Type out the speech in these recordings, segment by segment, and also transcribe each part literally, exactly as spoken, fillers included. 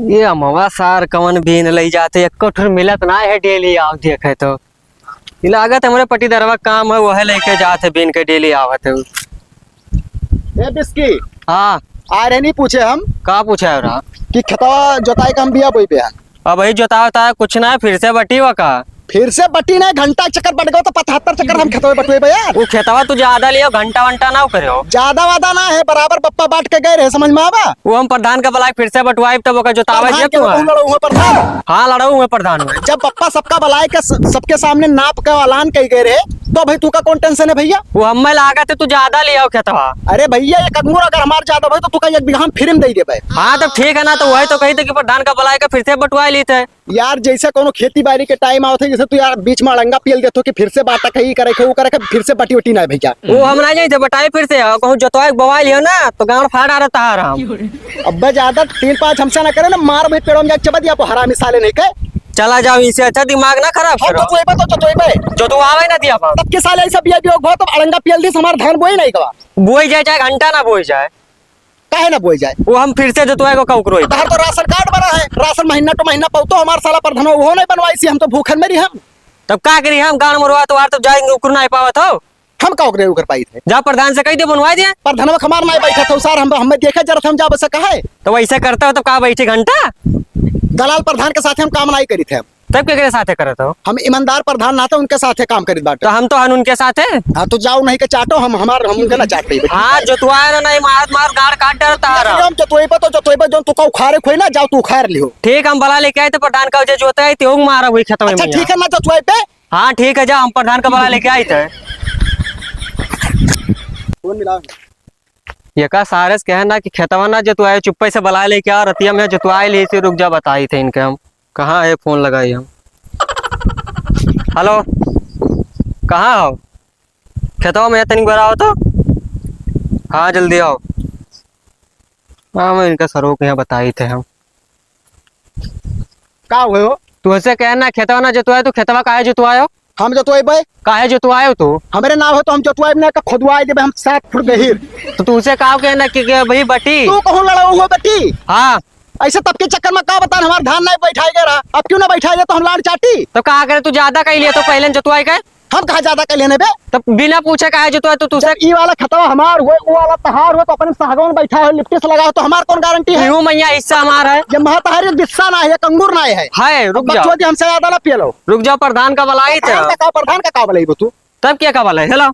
ये अमवा सार कवन बीन लई जाते, एक्को ठुर मिलत ना है, डेली आव देखे तो। ई लागत हमरे पटीदरवा काम है, वहे लइके जात है, बीन के डेली आवत है। ए बिस्की। हाँ। आ रहे नहीं पूछे हम। का पूछे हो रहा? कि खेतवा जोताई का हम बिया बोई पे हैं। अब वही जोतावत है, कुछ ना है, फिर से बटी वा का? फिर से बटी ना, घंटा चक्कर बट गयो तो पचहत्तर चक्कर हम खेतवा बटुए बे यार। वो खेतवा तू ज्यादा लियो, घंटा वंटा ना करे हो। ज्यादा वादा ना है, बराबर पप्पा बांट के गए रहे, समझ में आवा? वो हम प्रधान का बुलाए, फिर से बटवाई, तब ओका जोतावे प्रधान जे के तू है। लड़ऊ हुए प्रधान। हाँ, लड़ऊ हुए प्रधान हुए। जब पप्पा सबका बुलाए के स-, सबके सामने नाप का ऐलान कही गए रहे, तो भाई तू का कौन टेंशन है भैया? वो हमें लागत है तू ज्यादा ले आओ खेतवा। अरे भैया, एक अंगूर अगर हमार ज्यादा भाई तो तू का एक बीघा हम फ्री में दे देबे। हाँ, तब ठीक है ना, तो वही तो कही थे कि प्रधान का बुलाए के फिर से बटवाई ली थे। यार, जैसे कोनो खेती बाड़ी के टाइम आवत है, जैसे तू यार बीच में अड़ंगा पियल देत हो कि फिर से बाटा कहीं करे के, वो करे के, फिर से बटी उटी ना भैया। वो हम ना जाई थे बटाई फिर से, और कहूँ जोतवाई बवाई लियो ना, तो गांड फाड़ आ रहा तहार हम। अब्बे ज्यादा तीन पाँच हमसे ना करे ना, मार भाई पेड़ों में जाके चबा दिया, हरामी साले नहीं के। चला जाओ, इसे अच्छा दिमाग ना खराब हम करो। तो तू एबे तो, तो, तो एबे। जो तू आवे ना दिया बाप। तब के साले ऐसा बिया बिया बहुत अड़ंगा पियल दिस, हमार धान बोई नहीं गवा। बोई जाए, चाहे घंटा ना बोई जाए। काहे ना बोई जाए? वो हम फिर से जोतवाए को का उकरोई? तहार तो राशन कार्ड बना है, राशन महीना टू महीना पौतो हमार साला प्रधान, वो नहीं बनवाई सी, हम तो भूखन मरी हम। तब का करी हम, गांड मरवा तो आर तो जाएंगे, उकर नहीं पावत हो। हम का उकरे उकर पाई थे? जा प्रधान से कही दे, बनवाई दे। प्रधानवा हमार नहीं बैठा था सार, हम, हमें देखे जरा हम जा बस कहे। तो वैसे करता हो तो का बैठे घंटा? दलाल प्रधान के साथ हम काम नहीं करी थे हम। तब केकरे साथे करत हो? हम ईमानदार प्रधान ना तो उनके साथे काम करित बाटे। तो हम तो हन उनके साथे। हाँ, तो जाओ नहीं के चाटो, हम हमार, हम उनके ना चाट पइबे। हाँ, जोतवाए ना नहीं, मारत मार गाड़ काट डरता है। हम जोतवाई पे तो जोतवाई पे, जो तू का उखाड़े खोई ना, जाओ तू उखाड़ लियो। ठीक, हम बला लेके आए थे प्रधान का, जो जोते आई थी, वो मारा हुई खेतवा में। अच्छा, ठीक है ना, जोतवाई पे। हाँ, ठीक है, जा, हम प्रधान का बला लेके आए थे। फोन मिलाओ। ये का सारे से कहे ना कि खेतवा ना जोतवाए, चुप्पे से बला लेके आओ, रतिया में जोतवाए ले से, रुक जा, बताई थे इनके हम। कहाँ है? फोन लगाई हम। हेलो, कहाँ हो? खेतवा में तनी बराओ तो। हाँ, जल्दी आओ। हाँ, मैं इनका सरो के यहाँ बताई थे हम। का हुए हो? तू ऐसे कहे ना, खेतवा ना जोतवाए, तू खेतवा काहे जोतवाए हो? हम जोतवाइबे। काहे जोतवाए हो तू? हमरे नाव हो तो हम जोतवाइब ना, का खोदवाई देबे हम सात फुट गहिर। तो तू उसे कहा के ना कि, कि भाई बटी। तू कहूँ लड़ाऊ हो बटी? हाँ। ऐसे तब के चक्कर में का बतान, हमार धान नहीं बैठाए गए रहा, अब क्यों ना बैठाए गए तो हम लाड़ चाटी। तो कहा करे तू ज्यादा कह लिया तो पहले जोतवाई का? हम कहा ज्यादा कह लेने बे? तो बिना पूछे काहे जोतवाए तू, तू से? जब ई वाला खेतवा हमार हुए, वो वाला तहार हुए, तो अपन सहगवन बैठा हो, लिप्टिस लगा हो, तो हमार कौन गारंटी है? क्यों मैया हिस्सा हमार है? ये महा तहारी हिस्सा ना है, एक अंगूर ना है। है, रुक अब जाओ। बकचोदी हमसे ज्यादा ना पिए लो। रुक जाओ, प्रधान का बलाई तो। प्रधान का का, प्रधान का का बलाई बो तू? तब क्या का बलाई? हेलो।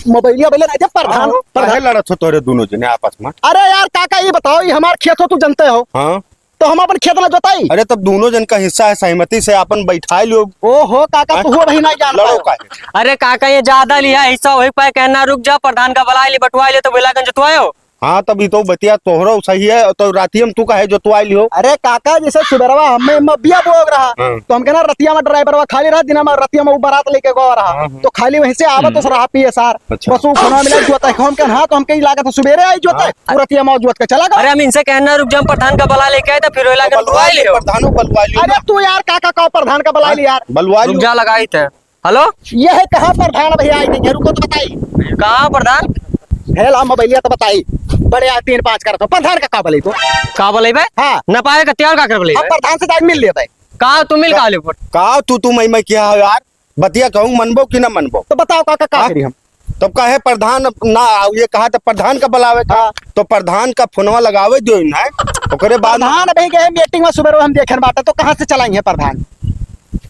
मोबाइलिया बोले ना, जब प्रधान, हाँ, प्रधान। काहे लड़त हो तोरे दोनों जने आपस में? अरे यार, काका, ये बताओ, ये हमार खेत हो, तू जानते हो। हाँ। तो हम अपन खेत ना जोताई? अरे, तब दोनों जन का हिस्सा है, सहमति से अपन बैठा लियो। ओहो, काका, हाँ? तू हो भाई, नहीं जानता लड़ो हो। काहे? अरे काका, ये ज्यादा लिया हिस्सा, वही पाए कहना, रुक जा, प्रधान का बलाई ले, बटवाई ले, तो बेला गंज जोतवायो। हाँ, तब ई तो बतिया तोहरो सही है, तो रातिया में तू काहे जोतवाई लियो? अरे काका, जैसे सुबेरवा हमें मबिया बोग रहा, हाँ। तो हम कहना रतिया में ड्राइवरवा खाली रहा, दिना में रतिया में वो बारात लेके गवा रहा, हाँ, हाँ। तो खाली वहीं से आवत हम्म। उस रहा पिए सार। अच्छा। बस वो फोनवा मिला जोता है, हम कहना, हाँ, तो हम कहीं लागत है सुबेरे आई जोता है, हाँ। वो रतिया में जोत के चला गवा। अरे हम इनसे कहना रुक जा, हम प्रधान का बला लेके आए, तो फिर वो लागत बलवा लियो। प्रधानो बलवा लियो अरे ना। तू यार काका का प्रधान का बला हाँ, लिया यार। बलवा रुक लियो। जा लगाई थे। हेलो? ये है कहाँ प्रधान भैया आई नहीं है, रुको तो बताई। कहाँ प्रधान? है ला मोबाइलिया तो बताई। बड़े यार तीन पाँच करत हो, प्रधान का का बोले तो? का बोले बे? हाँ। न पावे का त्यार का कर बोले हम बे? प्रधान से जाके मिल ले भाई। का तू मिल का का ले बोल? का तू, तू मैं, मैं क्या हो यार? बतिया कहूँ मनबो कि ना मनबो? तो बताओ काका का हाँ? करी हम? तब काहे प्रधान ना, ये कहा तो प्रधान का बुलावे का, हाँ। तो प्रधान का फोनवा लगावे दियो ना, ओकरे बाद प्रधान अभी गए मीटिंग में सुबह हम देखे बाटे, तो कहाँ से चलाएंगे प्रधान?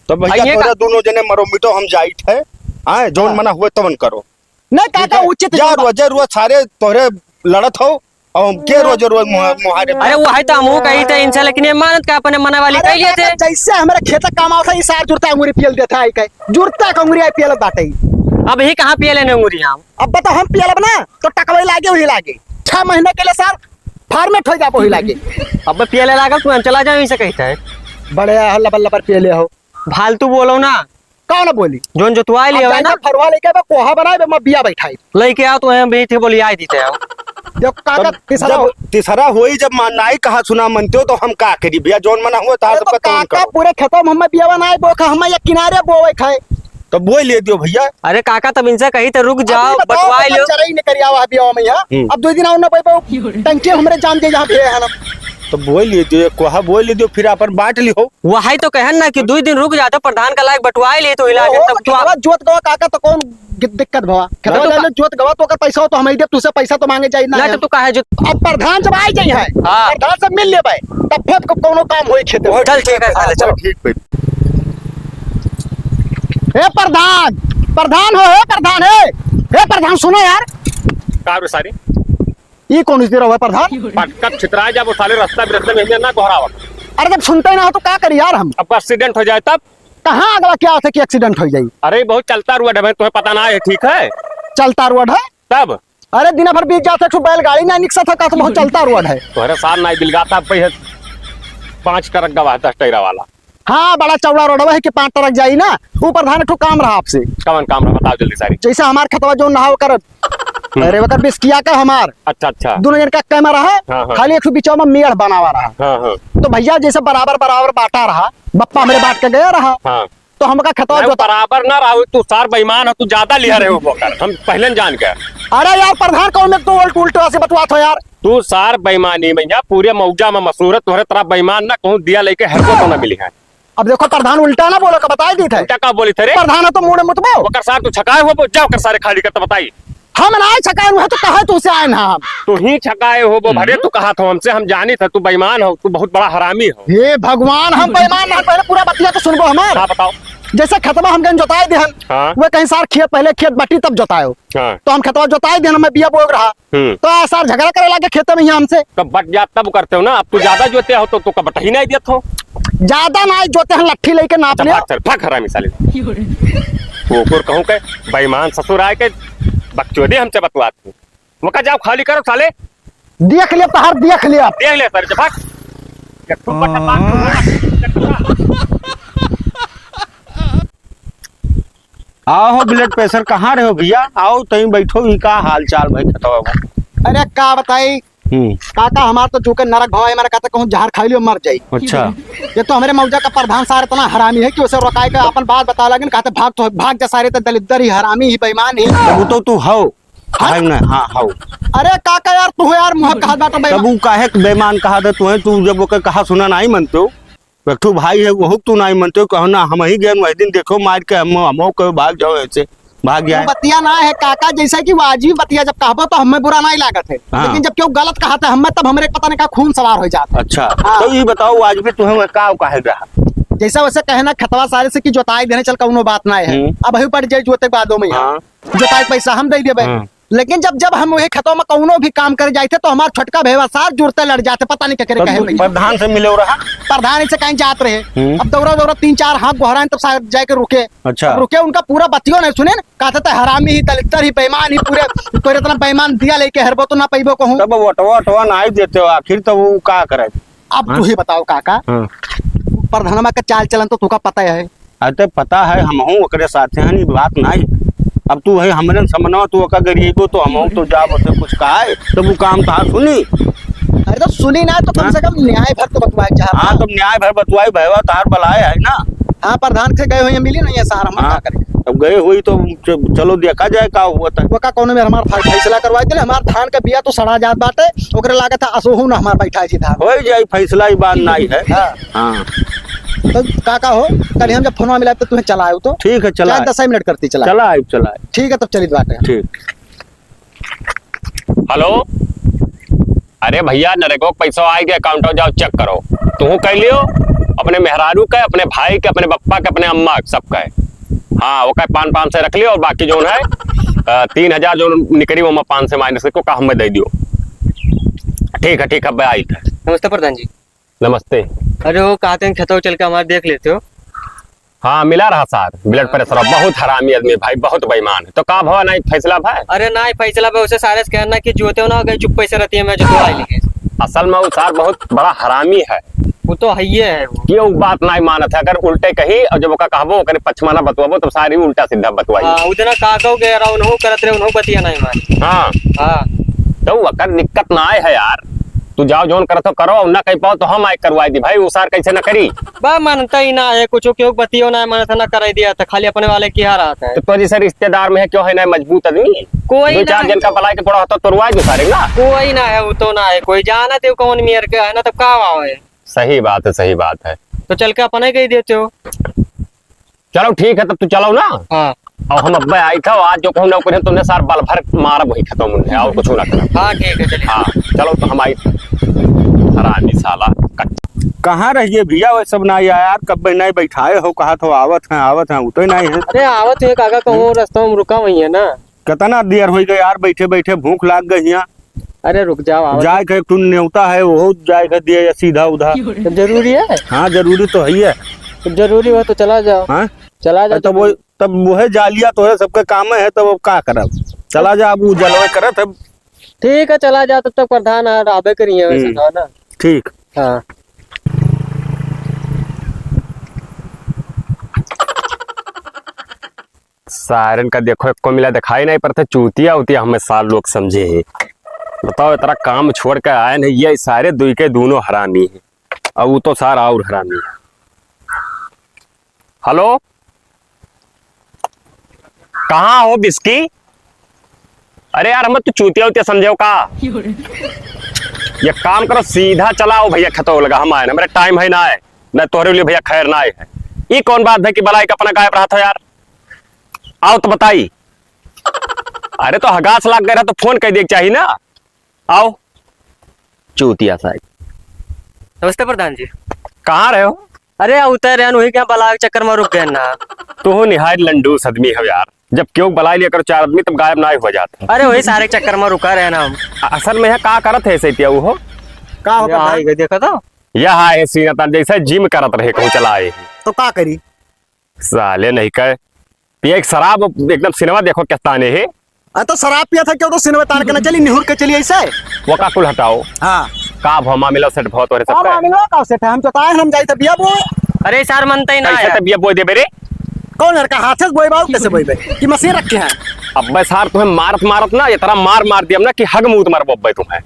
तो भैया, आइए तोरे का- दोनों जने मरो मिटो, हम जाइत है, हाँ, जौन हाँ। मना हुए तवन करो। नहीं, काका, ठीक है? उचित जा जवाब। रोजे रोज सारे तोरे लड़त हो, और हम के हाँ। रोजे रोज मुहा-, मुहारे अरे, वो है तो हमहू कही थे इनसे, लेकिन ये मानत का अपने मना वाली अरे, कह लिए थे। काका, जैसे हमारे खेत काम आवत है, ये सार जुड़ता अंगूरी पियल देता है, कहे, जुड़ता अंगूरी आई पियल बाटे। अब ही कहाँ पियले ने अंगूरी हम? अब तो हम पियलब ना, तो टकवे लागे, वही लागे। छह महीने के लिए सार फॉर्मेट हो जाबो, वही लागे। अब पियले लागल, तू हम चला जाओ, इसे कहता है। बड़े हल्ला बल्ला पर पियले हो। फालतू बोलो ना। का ना बोली? जोन जोतवाई लियो अब है ना? जाइके फरवा लेके बा कोहा बनाए बे, मैं बिया बैठाई। लेके आओ तो हम भी थे बोली आई दीते आओ। जब काका जब, तीसरा जब हो- तीसरा होई, जब मा-, नाई कहा सुना मनते हो तो हम का करी भैया, जोन मना हुआ तार अरे तो सबका तोन काका करो। पूरे खेतों में हमें बिया बनाए बो खा, हमें ये किनारे बोवे खाए। तो बोई ले दियो भैया। अरे काका तब इनसे कही तो रुक जाओ, अभी बताओ, बटवाई मतलब लो। चराई ने करिया हुआ बिया में यहाँ। हम्म। अब दो दिन आओ ना भाई, टंकी हमरे जाम दे जहाँ भी है ना। तो बोल लिए दियो, कोहा बोल लिए दियो, फिर अपन बांट लियो। वही तो कहन ना कि दुई दिन रुक जाते, प्रधान का लायक बटवाए लिए तो हिला के, ओहो, तब तो आप खेतवा जोत गवा काका, तो कौन दि-, दिक्कत भवा? खेतवा तो जाने का- जोत गवा तो ओकर पैसा हो तो हम ही देब, तुसे पैसा तो मांगे जाई ना ना, है। तो तू काहे जो अब प्रधान जब आई जाई है, हाँ। प्रधान से मिल लेबे, तब फिर को-, कोनो काम होई खेते में। चल, ठीक है, साले, चलो। ठीक भाई। ए प्रधान, प्रधान हो, ए प्रधान, ए, ए प्रधान, सुनो यार। का रे सारे? ई कौन इस दे रहा है प्रधान? पटकत छितरा जा, वो साले रास्ता बिरस्ते में ना गोहरावत। अरे जब सुनते ना हो तो का करी यार हम? अब accident हो जाए तब? कहाँ अगला क्या होता कि accident हो जाए? अरे बहुत चलता रोड है, तुम्हें पता ना है, ठीक है? चलता रोड है? तब? अरे दिन भर बीत जाते, एक ठो बैलगाड़ी ना निकसा था, का तो बहुत चलता रोड है। तोहरे साथ ना बिलगाता, अब है पाँच ट्रक गवा है, दस टायरा वाला। हाँ, बड़ा चौड़ा रोडवा है कि पाँच ट्रक जाई ना। ऊ प्रधान, एक ठो काम रहा आपसे। कवन काम रहा, बताओ जल्दी सारी। जैसे हमार खेतवा जो नहा ओकर, हम्म। अरे ओकर बिस्किया का हमार। अच्छा, अच्छा। दोनों जन का कैमरा है, हाँ, हाँ। खाली एक ठो बीचवा में मेड़ बनावा रहा। हाँ, हाँ। तो भैया जैसे बराबर बराबर बांटा रहा, बप्पा हमरे बांट के गया रहा। हाँ। तो हमका खेतवा नहीं, जोता बराबर ना रहा, तू सार बेईमान है, तू ज्यादा लिहा रहे हो बोकर, हम पहले न जान के। अरे यार प्रधान, कौन में तू उल्ट, उल्टा से बतवात हो यार? तू सार बेईमानी में यहाँ पूरे मौजा में मशहूर है, तोहरे तरह बेईमान ना कहूँ दिया लेके हरको तो ना मिली है। अब देखो प्रधान, उल्टा ना बोलो, का बताई दी थे। उल्टा का बोली थे रे? प्रधान है तो मुड़े मुतबो। ओकर सार तू छकाए हो, जा ओकर सारे खाली कर तो बताई। हम ना छकाए हुए तो कहे तू से आए ना हम। तू ही छकाए हो, वो भरे हम्म। तू कहा था हमसे, हम जानी था तू बेईमान हो, तू बहुत बड़ा हरामी हो। हे भगवान, हम बेईमान ना, पहले पूरा बतिया तो सुनबो हमार। हाँ, बताओ। जैसे खेतवा हम गए जोताए देहन, हाँ। वो कहीं सार खेत, पहले खेत बटी तब जोताए हो। हाँ। तो हम खेतवा जोताए देहन, हमें बिया बोग रहा। हम्म। तो आ सार झगड़ा करे लागे खेते में ही हमसे। तो बट जात तब करते हो ना, अब तू ज्यादा जोते हो तो, तो का बटही नहीं देत हो। ज्यादा ना जोते हैं, लट्ठी लेके नाप अच्छा, लिया। भाग सर, भाग हरामी साले। ओकर कहूँ के बेईमान ससुर आए के बकचोदी हमसे बतवात हो। मका जाओ खाली करो साले। देख लिया तहार, देख लिया। देख ले सर, भाग। एक ठो बट्टा पाँच सौ। आओ हो blood pressure, कहाँ रहे हो भैया? आओ तहीं बैठो, ई का हाल चाल भाई खेतवा में? अरे का बताई हम्म। काका, हमार तो चूंकि नरक भवा है, हमारा कहते कहूँ जहर खाई लियो मर जाई। अच्छा। ये तो हमारे मौजा का प्रधान सार इतना हरामी है कि उसे रोकाए के अपन बात बता लगिन, कहते भाग तो भाग जा सारे, तो दलिद्दर ही हरामी ही बेईमान ही। तब वो तो तू हो। हाँ? भाग ना, हाँ, हो। अरे काका यार, तू हो यार, मुँह कहा बात तब वो काहे के बेईमान कहा दे तू है, तू जब ओके कहा सुना नहीं मनते हो, एक ठो भाई है, वहू तू नाहीं मनते हो, कहो ना, हम ही गए वही दिन, देखो मार के हम, हम कहो भाग जाओ ऐसे, भाग गया वो है। बतिया ना है काका, जैसे कि वो आज भी बतिया जब कहबो तो हमें बुरा नहीं लागत है, हाँ। लेकिन जब क्यों गलत कहा था हमें, तब हमरे पता नहीं का खून सवार हो जाता है। अच्छा, हाँ। तो ये बताओ, आज भी तुम्हें वह का काहे रहा? जैसा वैसे कहे ना, खेतवा सारे से कि जोताई देने चल, कौनो बात ना है। हम्म। अब ही पड़ जाए जोते के बादों में यहाँ। हाँ। जोताई के पैसा हम दे देबे। हाँ। लेकिन जब, जब हम वही खेतों में कौनो भी काम करे जाते, तो हमार छोटका भैया सार जुड़ते लड़ जाते, पता नहीं केकरे तब कहे में। प्रधान से मिले रहा? प्रधान से कहीं जात रहे। हम्म। अब दौरा, दौरा तीन चार हाथ गोहरान, तब सार जाके रुके। अच्छा। अब रुके, उनका पूरा बतियो नहीं सुने न। कहते थे, "हरामी ही, दलिद्दर ही, बेईमान ही, पूरे तोरे इतना बेईमान दिया लेके हरबो तो ना पैबो कहूँ।" तब वटवा, वटवा ना ही देते हो, आखिर तब वो का करे? अब हाँ? तू ही बताओ काका, हाँ। प्रधानमा का चाल चलन तो तुका पता है। अरे तो पता है, हमहूँ ओकरे साथे हन, ई बात नाहीं। अब तू है हमरे समनवा, तू ओका गरिएबो तो हमहूँ तो जाब ओसे कुछ कहाए, तब वो काम तहार सुनी। अरे तो सुनी ना तो कम हाँ? से कम न्याय भर तो बतवाए चाहत हाँ, ना। तब न्याय भर बतवाई, भैया तहार बलाए है ना। हाँ, प्रधान से गए हुए मिली नहीं है सार, हम हाँ, का करें? तब गए हुई तो च-, चलो देखा जाए का हुआ था। वो का कौनो में हमार फै-, फैसला करवा दे, हमार धान का बिया तो सड़ा जात बाटे, ओकरे लागत है असोहू ना हमार बैठा जी धान। हो जाई फैसला, ई बात नाहीं है। हाँ। हाँ। तो काका हो, कल हम जब फोनवा मिलाए तो तुम्हें चला आयो तो। ठीक है, चला चाहे आए। दस मिनट करती चला। चला आए, चला आए। ठीक है, तब चलित बाटे। ठीक। हेलो, अरे भैया, नरेगो के पैसा आए के account जाओ check करो। तू कह लियो, अपने मेहरारू के, अपने भाई के, अपने बप्पा के, अपने अम्मा के, सबके। हाँ, ओके पाँच पाँच सौ रख लियो और बाकी जौन है, अ, तीन हजार जौन निकली, वो मैं पाँच सौ minus करके का हमें दे दियो। ठीक है, ठीक है, अब आई थे। नमस्ते प्रधान जी। नमस्ते। अरे वो कहते हैं खेतवा चल के हमारे देख लेते हो। हाँ, मिला रहा सार, blood pressure, बहुत हरामी आदमी भाई, बहुत बेईमान है। तो का भवा नाहीं फैसला भा? अरे नाहीं फैसला भा, उसे सारे से कहना कि जोते हो ना, अगर चुप्पे से रहती है, मैं जोतवा लेंगे। असल में वो सार बहुत बड़ा हरामी है। वो तो है ही है वो। ये वो बात नाहीं मानत है, अगर उल्टे कही और जब ओका कहबो, ओकरे पछमाना बतवाबो, तब सारी उल्टा सीधा बतवाई। हाँ, उतना काका गए रहा, उन्हों करत रहे, उन्हों बतिया नाहीं मानी। हाँ। हाँ। तो ओकर दिक्कत नाहीं है यार। तू जाओ, जौन करत हो करो, अउर ना कइ पाओ तो हम आइ करवाइ दी भाई, उ सार कइसे ना करी? बा, मनता ही ना है कुछ, क्यों बतियो ना है, मन से ना कराइ दिया था, खाली अपने वाले की हार आता है। तो तोर जैसे रिश्तेदार में है, क्यों है ना मजबूत आदमी? कोई दो ना चार है। जन का बुलाइ के थोड़ा होता तोरवाइ दो सारे ना। कोई ना है, उ तो ना है, कोई जानत है कौन मेर के है ना, तब का हुआ है? सही बात है, सही बात है। तो चल के अपने कहि देते हो। चलो ठीक है, तब तू चलो ना। हाँ। अउर हम अब्बे आइथा, आज जो कहूँ ना करें, तुमने सार बल भर मारब वही खतम उन्हें, अउर कुछ ना करब। हाँ, ठीक है, चलिए। हाँ, चलो तो हम आइथा। हरामी साला। कहाँ रहिए भइया, वे सब नाहीं आया यार, कब नहीं बैठाए हो, कहा तो आवत हैं, आवत हैं, उतरे नाहीं हैं। अरे आवत है काका, कहूँ रस्ता में रुका हुई है ना। कितना देर होइ गए यार, बैठे बैठे भूख लाग गई हियाँ। अरे रुक जाओ, आवत जाए के एक ठुन नेवता है, वो जाए के दिए या सीधा उधा। तो जरूरी है? हाँ, जरूरी तो है ही है। तो जरूरी हो तो चला जाओ। हाँ? चला जाओ अरे तो तब। वो, तब वो है जालिया तो है, सबके काम है, तब अब का करब? चला जा, अब वो जलवे करत है। ठीक है, चला जा, तब तक प्रधान आ, आबे करिए वैसे हम्म। तो, है ना? ठीक। हाँ। सारन का देखो, एको मिला दिखाई नहीं पड़ता, चूतिया उतिया हमें सार लोग समझे हैं। बताओ, इतना काम छोड़ के आए नहीं, ये सारे दुई के दोनों हरामी हैं, और वो तो सार और हरामी है। हेलो, कहाँ हो बिस्की? अरे यार, हमें तू चूतिया उतिया समझे हो का? ये काम करो, सीधा चला आओ भइया, खतौ लगा हम आए ना, मेरा टाइम है ना है, ना तोहरे लिए भइया खैर ना आए है। ये कौन बात है कि बलाइक अपना गायब रहा था यार? आओ तो बताई। अरे तो हगास लाग गए रहा तो फोन कइ देक चाही ना। आओ। चूतिया साहब। नमस्ते प्रधान जी। कहाँ रहे हो? अरे उतर रहे हैं, वही क्या बलाइक चक्कर में रुक गए ना। तू हो निहायत लंडूस आदमी हो यार, जब क्यों बलाइ लिया करो चार आदमी तब गायब ना हो जाता। अरे वही सारे चक्कर में रुका रहे ना हम। अ-, असल में यह का करत है ऐसे पिया वो? का हो ये प्रधान? आई गई, देखो तो। यह है सीना तान जैसे जिम करत रहे कहूँ चला आए। तो का करी? साले नहीं कहे। पिया एक शराब एकदम सिनेमा देखो किस्ताने है। अरे तो शराब पिया था क्यों तो सिनेमा तान के ना चली, निहुर के चली ऐसे। वो का कुल हटाओ। हाँ। का भो मामला सेट भो तोरे का सबका? मामला का सेट है? हम तो ताए हम जाई थे बिया बोए। अरे सार मनते ही ना कैसे आया। ते बिया बोए देबे रे? कौन लड़का हाथ से बोए बाऊ कैसे बोए बे? कि मशीन रखे हैं? अब्बे सार तुम्हें मारत मारत ना इतना मार मार दिया ना कि हग मूत मार बब्बे तुम्हें।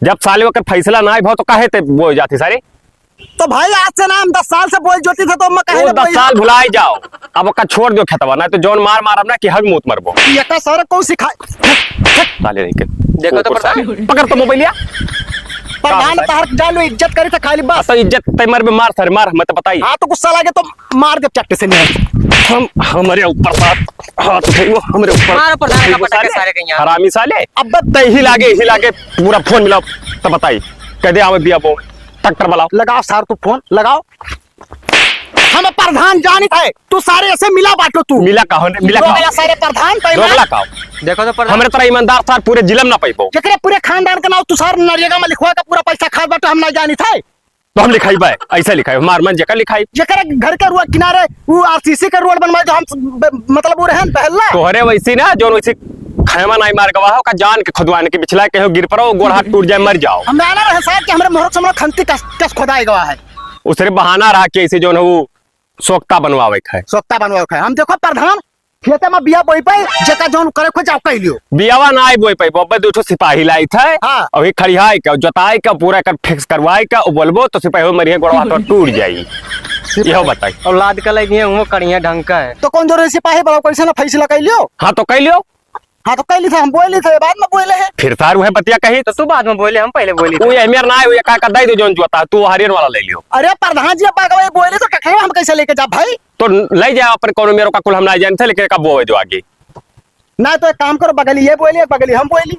जब साले वकर फैसला ना आए भो तो काहे ते बोए जाती सारे? तो भाई, आज से ना हम दस साल से बोल जोती थे, तो मैं कहे वो ना दस बोल साल भुलाए जाओ, अब ओका छोड़ दो खेतवा, ना तो जौन मार मारब ना कि हग मूत मरबो। ये का सारा कौन सिखाए? साले नहीं के। देखो तो ऊपर प्रधान। साले। पकड़ तो मोबाइलिया। प्रधान का बताए? तहर जान लो, इज्जत करी तो खाली बस। तो इज्जत ते मरबे, मार सारे मार, मैं तो बताई। हाँ, तो गुस्सा लागे तो मार दे चट्टे से नहीं। हम, हमारे ऊपर साथ हाथ उठाइयो, हमारे ऊपर। मारो प्रधान का पटाखे सारे कहीं। हरामी साले। अब ते ही लागे, ही लागे, पूरा फोन मिलाओ, तो बताई। कह दे आवे बिया बो। ट्रैक्टर बुलाओ। लगाओ सार तू फोन, लगाओ। हम प्रधान जानित है, तू सारे ऐसे मिला बाटो तू। मिला का हो, मिला का हो? दोगला सारे प्रधान, तै दोगला का हो? देखो तो प्रधान। हमरे तरह ईमानदार सार पूरे जिला में ना पाइबो। जेकरे पूरे खानदान के नाम तू सार नरेगा में लिखवा के पूरा पैसा खात बाटो, हम ना जानित है। तो हम लिखाई बे, ऐसे लिखाई, मार मन जेकर लिखाई। जेकरे घर के रुआ किनारे वो आरसीसी के रोड बनवाए, जो हम ब-, मतलब वो रहन पहला। तोहरे वैसी ना, जो वैसी खैमा नाई मार गवा हो, का जान के खुदवाने के बिछला के हो, गिर पड़ो, गोड़ हाथ टूट जाए, मर जाओ। हम जाना रहे साहब कि हमरे मोहरक समझ खंती कस, कस खुदाई गवा है। उसरे बहाना रहा कि ऐसे जो है वो सोख्ता बनवावे के है। सोख्ता बनवावे के है। हम देखो प्रधान, खेते में बिया बोई पे, जेका जौन करे को जाओ कह लियो। बियावा ना आई बोई पे, बब्बे दू ठो सिपाही लाई थे। हाँ। अभी खड़ियाई के, जोताई के, पूरा कर फिक्स करवाई के, वो बोलबो तो सिपाही मरिए गोड़वा तो टूट जाई। सिपाही। यहो बताई। औलाद का लइके हुआ करिया ढंग का है। तो कौन जरूरी सिपाही बड़ा कैसे ना फैसला कह लियो? हाँ तो कह लियो। हाँ, तो कहली था, हम बोली थे, बाद में बोले हैं। फिर सार वह बतिया कही। तो तू बाद में बोले, हम पहले बोली वो थे। ये मेरा ना है, वो ये का, का दे दे जौन जोता, तू हरियन वाला ले लियो। अरे प्रधान जी, अब बागवा ये बोले तो कखरे हम कैसे लेके जा भाई? तो ले जाओ अपन कोनो मेरो का कुल हम ना जानते, लेकिन का बोवे जो आगे। ना तो एक काम करो, बगली ये बोली, एक बगली हम बोली।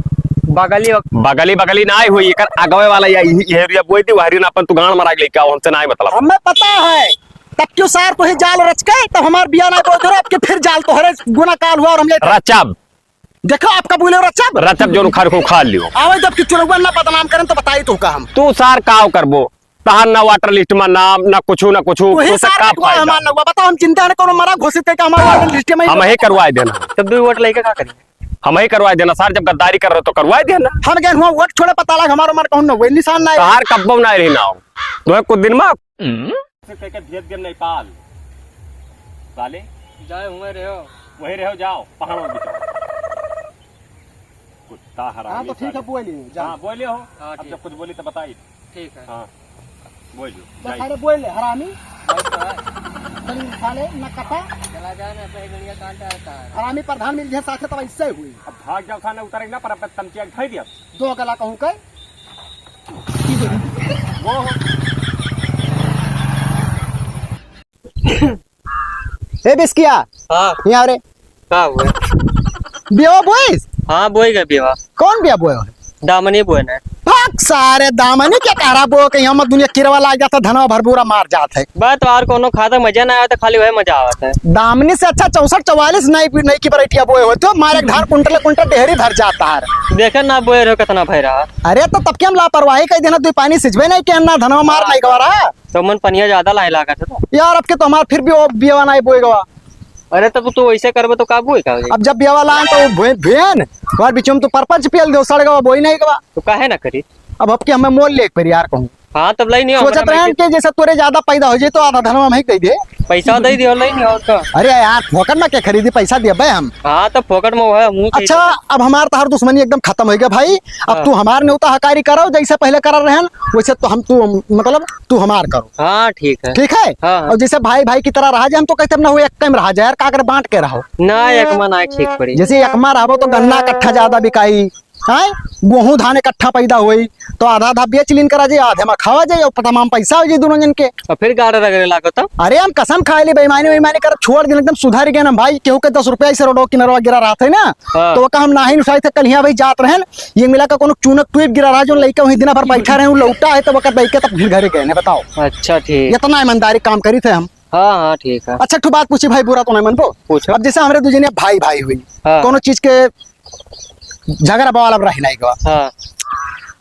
बगली बग- बगली, बगली ना आई हुई, एकर अगवे वाला या ये, ये हरिया बोई थी, वो हरियन अपन तू गांड मरा के लेके आओ, हमसे ना है मतलब। हमें पता है, तब क्यों सार को ही जाल रच के, तब हमार बिया ना बोल दो, आपके फिर जाल तो हरे गुना काल हुआ और हम ये रचब। देखो, आपका बोले रचब। रचब जोन उखाड़ के उखाड़ लियो। आवे जब कि चुरौआ ना बदनाम करें तो बताई तो का हम। तू सार काव करबो? तहार ना वोटर लिस्ट में नाम, ना कुछु, ना कुछु। वही तू से सार का कटवा फायदा? हमार नौवा। बताओ, हम जिंदा है कोनो मरा घोषित करके हमार वोटर लिस्ट में ही हम ही करवाए देना। तब दो वोट लेके का करी? हम ही करवाए देना सार, जब गद्दारी कर रहे हो तो करवाए देना। हम गए हुआ वोट छोड़े पता लग हमारा उम्र कहूँ ना, वही निशान ना है। तहार कब्बो ना रही ना हो। तो है कुछ दिन में। से कह के भेज देम नेपाल। साले। जाए हुए रहो। वही रहो, जाओ, पहाड़ों में बिताओ। कुछ। का हरामी हाँ, तो ठीक है, साले। बोल लियो, जा। हाँ, बोल लियो हो। हाँ, अब ठीक। जब कुछ बोली तो बताई। ठीक है। हाँ, बोल लो, बस जाइए। सारे बोल ले, हरामी। बस तो है। तेरी साले, ना कटा। चला जा ना, सही गड़िया काट डालता है। हरामी प्रधान मिल गया साथे, तब ऐसे हुई। अब भाग जाओ, थाने उतरे ना, पर अब तमचिया के धई दिया। दो गला कहूँ के। वो हो। ए बिस्किया, हाँ। यहाँ रे। का हुआ? बेवा बोइस? हाँ, बोई गए बेवा। कौन बेवा बोए हो? दामनी बोए ना। भाग सारे, दामनी के कहरा बोए के यहाँ मत दुनिया किरवा लाग जाता, धनवा भरबूरा मार जात है। बस तो और कोनो खाता मजा ना आया तो खाली वही मजा आवत है। दामनी से अच्छा चौसठ चौवालीस नहीं, नहीं की बरैठिया बोए हो तो मारे एक धान कुंटल कुंटल डेहरी धर जाता है। देखे ना बोए रहो कितना भय रहा। अरे तो तब के हम लापरवाही कह देना, दुई पानी सिंचबे नहीं के अन्ना धनवा मार नहीं गवा रहा। तो मन पनिया ज्यादा लाए लागत है तो। यार, अब के तो हमार फिर भी वो बियावा नाई बोए गवा। अरे, तब तू वैसे करबे तो का बोए का हो जाई? अब जब बियावा लान तो वो भे-, भेन, और बीच में तो परपंच पियल दो, सड़ गवा, बोई नहीं गवा। तो काहे ना करी? अब, अब के हमें मोल लेके पड़ी यार कहूँ। हाँ, तब लई नहीं, सोचत हमरा रहन में के जैसे तोरे ज्यादा पैदा हो जाए तो आधा धनवा हम ही दे दे। पैसा दे दियो, लई नहीं और का। अरे यार, फोकट में के खरीदी, पैसा देबे हम। हाँ, तो फोकट में वो है, मुँह अच्छा, अब हमार तहार दुश्मनी एकदम खत्म हो गया भाई। अब हाँ। तू हमार नेवता हकारी करो, जैसे पहले करल रहन, वैसे तो हम तू, मतलब, तू हमार करो। हाँ, ठीक है। ठीक है? हाँ, हाँ। और जैसे भाई भाई की तरह रहा जाए, हम तो कहते ना हो, एक टाइम रहा जाए यार, का करे बांट के रहो। ना, एक मन आए ठीक पड़ी। जैसे एक मन रहो तो गन्ना कट्ठा ज्यादा बिकाई, हैं? गेहूं धान इकट्ठा पैदा होई, तो आधा आधा बेच लीन करा जाए, आधे में खावा जाए और तमाम पैसा हो जाए दोनों जन के। और फिर गाड़ा रगड़े लागो तो? अरे हम कसम खाए ली, बेईमानी वेईमानी करब छोड़ दिन, एकदम सुधर गए ना भाई। केहू के दस रुपया ऐसे रोडो किनारवा गिरा रहत है ना, हाँ। तो ओका हम नाहीं उठाई थे, कल हियाँ भाई जात रहन, ये मिला का कोनो चूनक ट्यूब गिरा रहा, जो लइका वहीं दिना भर बैठा रहे, वो लौटा है, तब ओकर लइका तब फिर घरे गए हैं, बताओ। अच्छा, ठीक। इतना ईमानदारी काम करी थे हम। हाँ, हाँ, ठीक है। अच्छा, एक ठो बात पूछी भाई, बुरा तो नहीं मनबो? पूछो। अब जैसे हमरे दू जने भाई भाई हुई, हाँ। कोनो चीज के झगड़ा बवाल अब रह नहीं गवा। हाँ।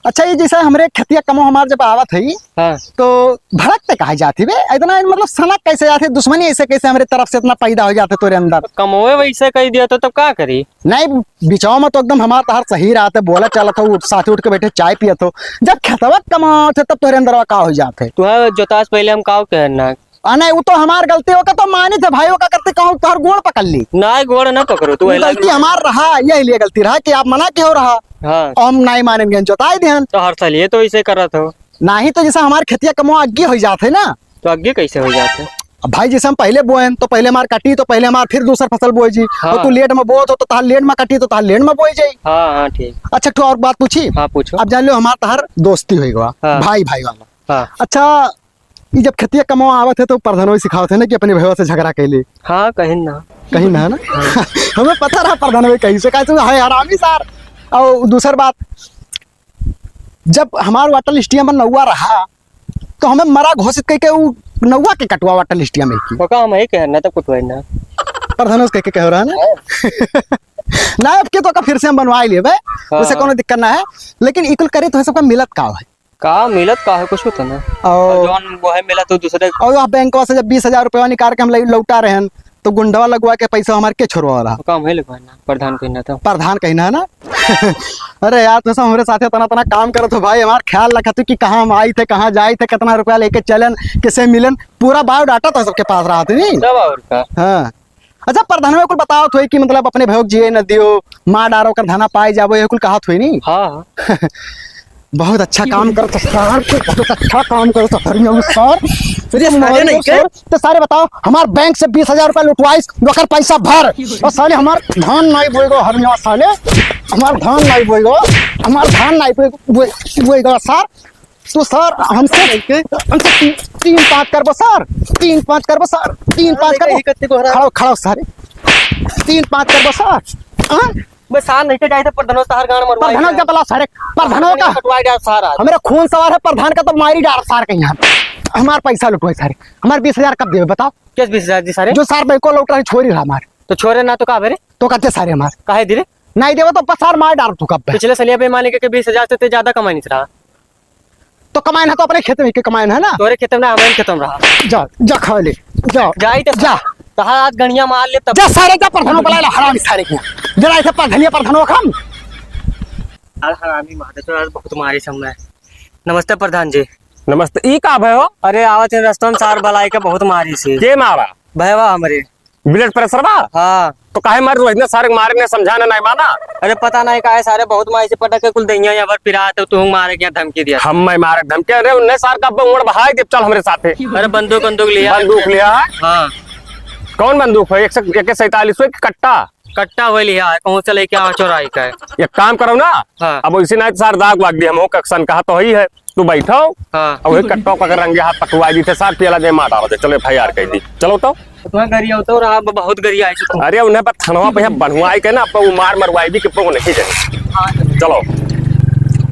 अच्छा, ये जैसे हमरे खेतिया कमो हमार जब आवत है, हाँ। तो भड़कते काहे जात ही बे? इतना मतलब सनक कैसे जात है? दुश्मनी ऐसे कैसे हमरे तरफ से इतना पैदा हो जात है तोरे अंदर? कमोए वैसे कह दिया तो तब का करी? नहीं, बिचाव में तो एकदम हमार तहार सही रहत है, बोला चलत हो, उठ, साथे उठ के बैठे चाय पियत हो। जब खेतवा कमात है तब तोरे अंदरवा का हो जात है? तुहरा जोतास पहले हम काव कहना। आ, नहीं, वो तो हमार गलती, ओका तो मानित है भाई, ओका करते कहूँ तोहर गोड़ पकड़ ली। ना, गोड़ ना पकड़ो, तू वो वही गलती लाग हमार रहा, यही लिए गलती रहा कि आप मना के हो रहा। हाँ। और हम नहीं मानेंगे, जोताई देहन। तो हर साल ये तो ऐसे करत हो। नहीं तो जैसे हमार खेतिया कमवा अग्गी हो जात है ना। तो अग्गी कैसे हो जात है? अब भाई जैसे हम पहले बोएन, तो पहले हमार कटी, तो पहले हमार फिर दूसर फसल बोए जी। हाँ। तो तू लेट में बोत हो, तो तहार लेट में कटी, तो तहार लेट में बोए जाई। हाँ, हाँ, ठीक। अच्छा, एक ठो और बात पूछी? हाँ, पूछो। अब जान लो, हमार तहार दोस्ती हो गवा, हाँ। भाई भाई वाला। हाँ। अच्छा, ई जब खेतिया कमवा आवत है तो प्रधानवा सिखावत है ना कि अपने भैया से झगड़ा कैले। हाँ, कहीं ना। कहीं ना, ना? हाँ। हमें पता रहा प्रधानवा कहीं से, कहीं से है हरामी सार। और दूसर बात, जब हमार वाटर लिस्टिया में नौवा रहा, तो हमें मरा घोषित करके उ नौवा के कटवा वाटर लिस्टिया में की। ओका हम ही कहना, तब कुछ ना। प्रधानवा से कह के कह रहा ना? हाँ। ना, अब के तो का फिर से हम बनवा ही लेबे, हाँ। उसे कोनो दिक्कत ना है। लेकिन इकुल करे तो है सबका मिलत का है? का मिलत का है, कुछ तो ना। और और जौन वो है मिला तो दूसरे और वह बैंकवा से जब बीस हजार रुपया निकाल के हम लौ-, लौटा रहे हैं, तो गुंडवा लगवा के पैसा हमार के छोड़वा रहा? काम है लगवा ना, प्रधान कहीं ना तो। प्रधान कहीं ना, ना? अरे यार, तो सब हमरे साथे तना, तना काम करत हो भाई, हमार ख्याल रखत हो कि कहाँ हम आई थे, कहाँ जाई थे, कितना रुपया लेके चलन, किसे मिलन, पूरा बायोडाटा तो सबके पास रहा था, नहीं? तब और का? हाँ। अच्छा, प्रधानवा कुल बतावत होई कि मतलब अपने भयोग जिए न दियो, मार डारो कर धना पाए जाबो, ये कुल कहत होई नी? हाँ, हाँ। बहुत अच्छा काम करत हो सर, बहुत अच्छा काम करत हो हरियाणा सर। अरे सारे नहीं के? सर, तो सारे बताओ, हमार बैंक से बीस हजार रुपया लुटवाइस, ओकर पैसा भर। और साले हमार धान नहीं बोएगो हरियाणा साले, हमार धान नहीं बोएगो, हमार धान नहीं बोए-, बोए-, बोएगो सर। तो सर, हमसे, हमसे ती-, तीन पाँच करबो सर, तीन पाँच करबो सर, तीन पाँच करबो। खड़ो, खड़ो सर, तीन पाँच करबो सर। हाँ? बस सार नहीं के जाए थे, प्रधानो तार गाड़ मरवाई प्रधानो जाए। का बला सारे, प्रधानो का कटवाई जाए सारा। हमारे खून सवार है, प्रधान का तो मारी डार सार कहीं हम। हमार पैसा लुटवाई सारे, हमार बीस हजार कब देबे बताओ? किस बीस हजार दी सारे? जो सार बैंक को लौट रहा है, छोरी रहा हमार। तो छोरे ना तो का बे रे? तो कहते सारे हमार। काहे दी रे? नहीं देबो तो पसार मार डार तू कब बे? पिछले सलिया बेईमानी के बीस हजार से ते ज्यादा कमाई नहीं रहा। तो कमाए ना तो अपने खेत में के कमाए ना, है ना? तोरे खेत में ना, हमारे खेत में रहा। जा, जा खा ले, जा। जाई तो जा। कहा आज गणिया मार ले तब। जा सारे जा प्रधानो बुला ला, हरामी सारे के। जरा ऐसे प्रधानिया प्रधानो हम। अरे हरामी मार दे तो यार, बहुत मारी सब मैं। नमस्ते प्रधान जी। नमस्ते, ई का भयो? अरे आवत है रस्तन सार बलाई के बहुत मारी से। के मारा? भयवा हमरे। ब्लड प्रेशर बा? हाँ। तो काहे मारे? रोहित ने सारे मारे ने समझा ना, नहीं माना। अरे पता नहीं काहे सारे बहुत माई से पटक के कुल दहिया यहाँ पर पिरा तो तू मारे क्या धमकी दिया। हम मैं मारे धमकी? अरे उन्हें सार का अब उमड़ बहाई दे, चल हमरे साथे। अरे बंदूक, बंदूक लिया। बंदूक लिया है? हाँ। कौन बंदूक है? एक सौ, एक सैंतालीस है कि कट्टा? कट्टा हो लिया है, कहूँ से लेके आवा चोराई का है। एक काम करो ना, हाँ। अब वैसे नहीं तो सार दाग वाग दी हम हो, कक्सन कहा तो ही है। तू बैठो। हाँ। अब वही कट्टो का रंगे हाथ पकवाई दी थे, सार पियला दे मार डालो दे। चलो, एफ आई आर कर दी। चलो तो। तुम्हें गरिया होता रहा, बहुत गरिया है इसको। अरे, उन्हें पर थनवा पे यहाँ बनवाई के ना, पर वो मार मरवाई भी कि पर वो नहीं जाए। हाँ। चलो।